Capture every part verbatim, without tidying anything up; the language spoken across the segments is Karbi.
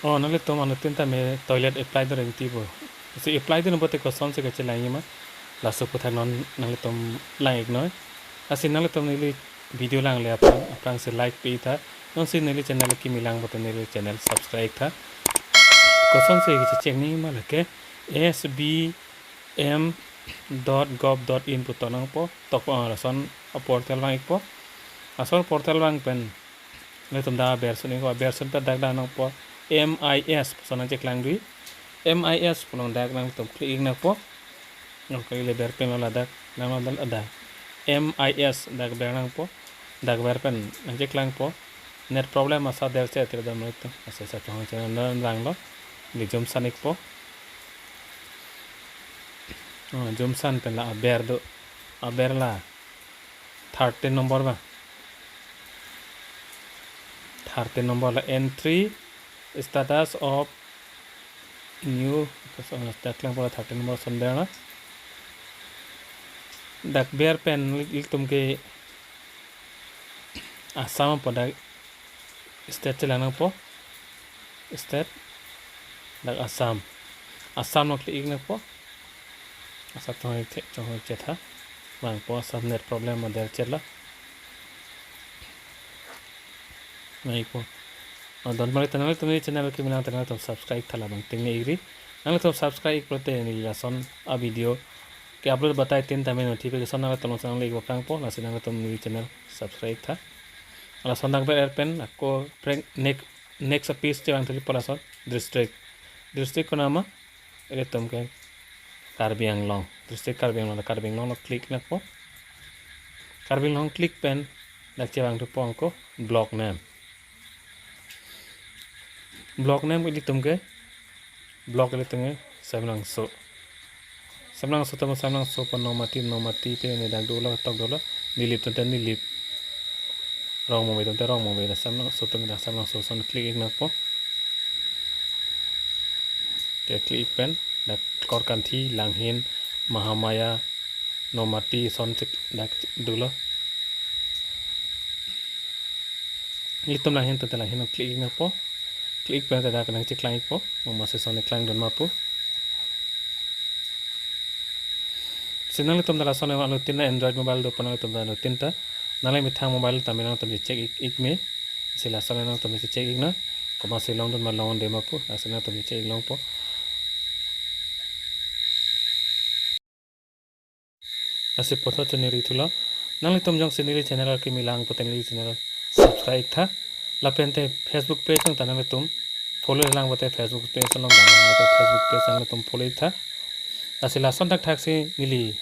Oh, nanglitum anuttin tame toilet apply do rengti bo. Si apply do nangpo te kosonsi kachelangji ma. Laso aphuthak non nanglitum lang-iknoi. Lasi nanglitum neli video langle aphrang, aphrangsi like pi-ik tha. Jongsi neli channel kimi lang pote neli channel subscribe tha. Kosonsi kachechengji ma lake S B M dot gov dot in pu tok nangpo. Tok, ah, lason aportal vang-ikpo. Lason aportal vang pen nanglitum dak aber sun-ikpo, aber sun pen dak dak nangpo M I S puson nangcheklang dui. M I S pu along dak nanglitum click-ik nangpo. Nang kali le ber pen lo ladak, nang lo ladak. M I S dak ber nangpo. Dak ber pen nangcheklangpo. Net problem asa der che tir dam lo itu. Asa sa chong channel nang lang lo. Neli jumsan-ikpo. Oh, jumsan pen la aber do. Aber la thirteen number ba. Thirteen number la entry status of new, dak lang po la thirteen number son ber na. Dak ber pen ilitum ke Assam po dak state chelang nangpo. State. Dak Assam. Assam lo click-ik nangpo. Assam chong-ik the, chong-ik chetha. Vangpo Assam net problem ma der chetlo. Vangpo. Oh, don mari nanglitum neli channel kimi lang nanglitum subscribe tha labang tengne-ikri. Nanglitum subscribe-ik pulote neli lason a video ke-upload batai tin tame notification nanglitum along nangli-ikpo aphrangpo, lasi nanglitum neli channel subscribe tha. Lason dak ber pen ako prank next, next a page chevang thuli po lason district. District konat ma? Ilitum ke Karbi Anglong. District Karbi Anglong, Karbi Anglong lo click nangpo. Karbi Anglong click pen dak chevang thupo ako block name. Block name ilitum ke, block ilitum ke Samrangso. Samrangso tame Samrangso pen Nomati, Nomati pen ne dak dolo, tok dolo, Nilip tame Nilip. Rongmongve tame Rongmongve, dak Samrangso tame dak Samrangso son click-ik nangpo. Ke click pen dak Korkanthi, Langhin, Mahamaya, Nomati son chek dak dolo. Ilitum Langhin tame Langhin click-ik nangpo. Click pen dak nangcheklang-ikpo. Mo masi son klang dun ma pu. Si nanglitum ta lason anuttin ta Android mobile dopo nanglitum ta anuttin ta. Nangli methang mobile tame nangtum check-ik, ik me. Si lason nangtum check-iknoi. Komatsi longdun ma longdunde ma pu. Lasi nangtum check-ik longpo. Lasi puthot chiningri thulo. Nanglitum jongsi neli channel kimi lang pote neli channel subscribe tha. Lapen te Facebook page nang ta nanglitum follow lang pote Facebook page along ta nanglitum Facebook page nanglitum follow tha. Lasi lason thakthak si neli,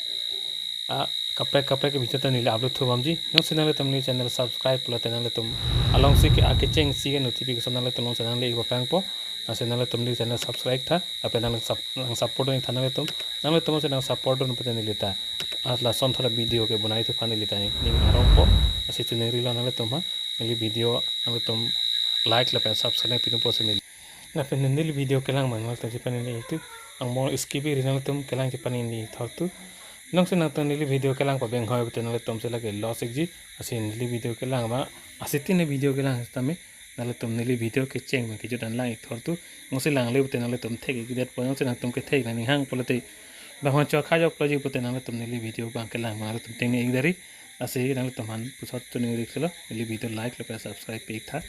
ah, kaprek kaprek ke video ta neli upload thu bamji. Jongsi nanglitum neli channel subscribe pulote nanglitum alongsi ke akechengsi ke notification nanglitum alongsi nangli-ikpo aphrangpo. Lasi nanglitum neli channel subscribe tha. Lapen nang sub-, nang support dun tha nanglitum. Nanglitum si nang support dun pote neli ta, ah, lason thora video ke bonai thu aphan neli ta ning arongpo. Lasi chiningrilo nanglitum ha. Neli video nanglitum like lapen subscribe pidunpo si neli. Lapen neli video kelang abang nangtum chepaningri thu. Angbong skip-ri nanglitum kelang chepaningri thor thu. Jongsi nangtum neli video kelang pabenghoi pote nanglitum si lake loss-ikji. Lasi neli video kelang abang, lasi tin video kelang tame nanglitum neli video kecheng abang kejut an lang-ik thor thu. Jongsi langle pote nanglitum thek-ikdetpo, jongsi nangtum kethek nangning hang pulote bang hon chokha joklo ji pote nanglitum neli video abang kelang abang nanglitum tengne-ik deri. Lasi nanglitum aphan puthot chiningri thulo, neli video like lapen subscribe pi-ik tha.